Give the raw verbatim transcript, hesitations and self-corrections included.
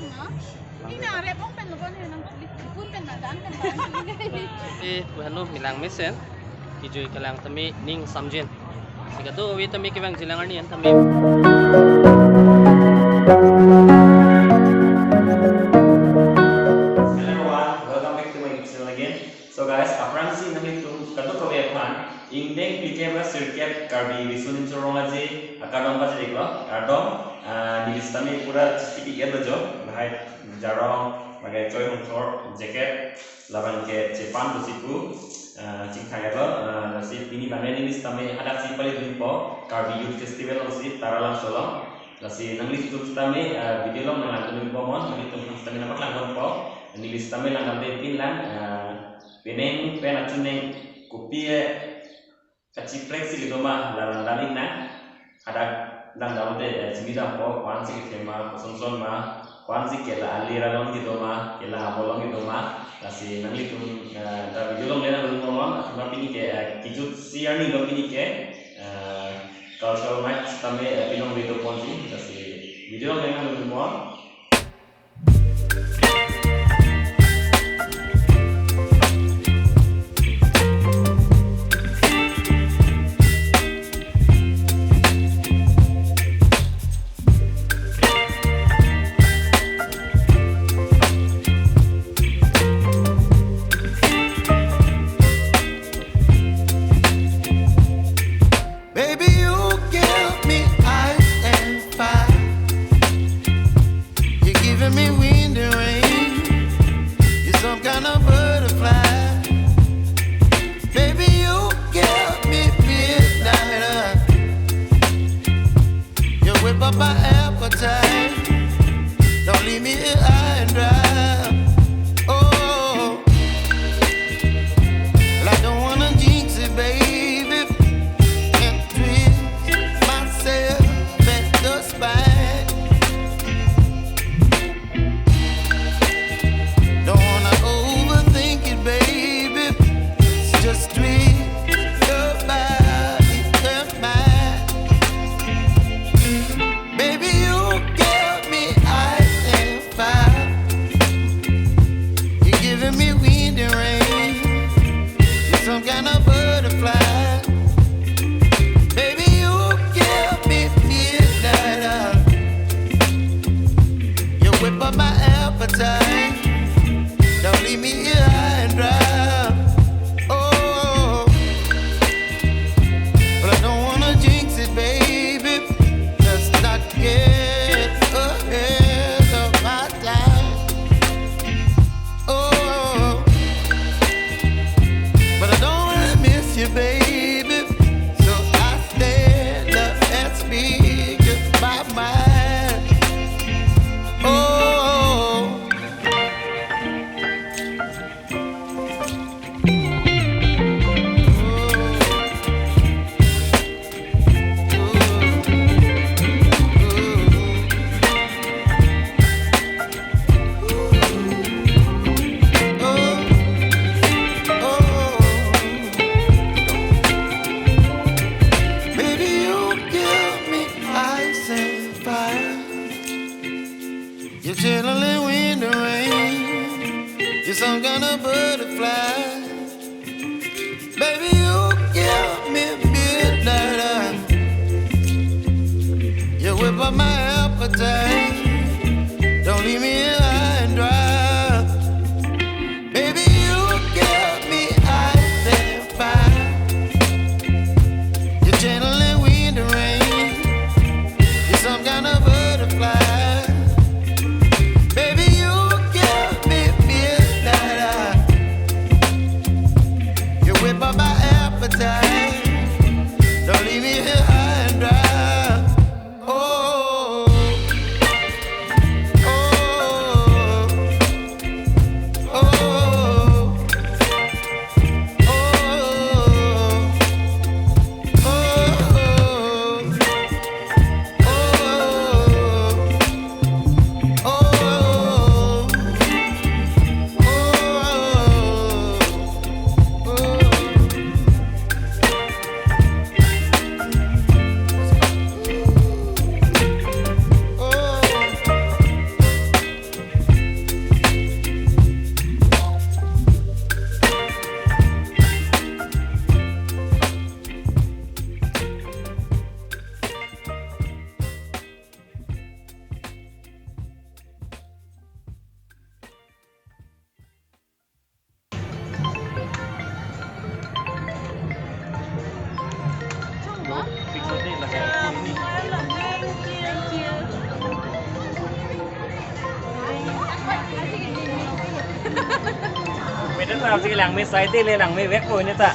Ini are bong pen lo bong nang klik pun pen madan pen ban. Eh, buhanu milang mesen. Kijui kelang tame ning samjin. Si kadokave tame kevang jilang arni an tame. Hello everyone, welcome back to my YouTube channel again. So guys, aphrangsi nanglitum kadokave aphan ingdeng phlikep ra sirkep Karbi Riso Nimso Rong Aje akardom pajir-iklo, kardom. Ah, neli sitame pura chesik-iklo jo, lahai jarong, lake choi hongthor, jacket, labang ke chepan pusi pu, ah, chingthang-iklo, ah, lasi pini abang neli sitame hadaksi palidunpo Karbi Youth Festival alongsi Taralangso along. Lasi nanglitum sitame, ah, video along nanglang dunpo mon, nanglitum aphan sitame nangpaklang ponpo. Neli sitame langdamde pin lang, ah, penang pen achinang kopi, eh, kachiprek si kedo ma, la langdam-ik nang. Hadak langdamde, eh, chini dampo, ko-ansi kethe ma, kosonson ma, ko-ansi ke la ali ra along kedo ma, ke la abo along kedo ma. Lasi nanglitum, eh, ta video along le nangdunpo mon, athema pini ke, eh, kejutsi arni lo pini ke, eh, cultural night sitame, eh, pinong video ponsi, lasi video along le nangdunpo mon. Baby, you give me ice and fire. You're giving me wind and rain. You're some kind of butterfly. Baby, you give me midnight oil. You whip up my appetite. Don't leave me here high and dry. Oh, well, I don't wanna jinx it, baby, and twist myself at the spine. Don't wanna overthink it, baby. Just twist your body and mine. Baby, you give me ice and fire. You're giving me wind and rain. You're some kind of butterfly. Baby, you give me midnight oil. You whip up my appetite. Don't leave me here high and dry. Oh, but I don't wanna jinx it, baby. Let's not get ahead of my time. Oh, but I don't wanna miss you, baby. So I stand up and speak just my mind. Oh. Baby, you give me ice and fire. You're chilling in the rain. You're some kind of butterfly. Baby, you give me midnight oil. You whip up my appetite. Don't leave me here high and dry. Baby, you give me ice and fire. You're channeling wind and rain. You're some kind of butterfly. Baby, you give me midnight oil. You whip up my appetite. Don't leave me here high and dry. Oh. Neta si langme sai te le langme vek ko neta.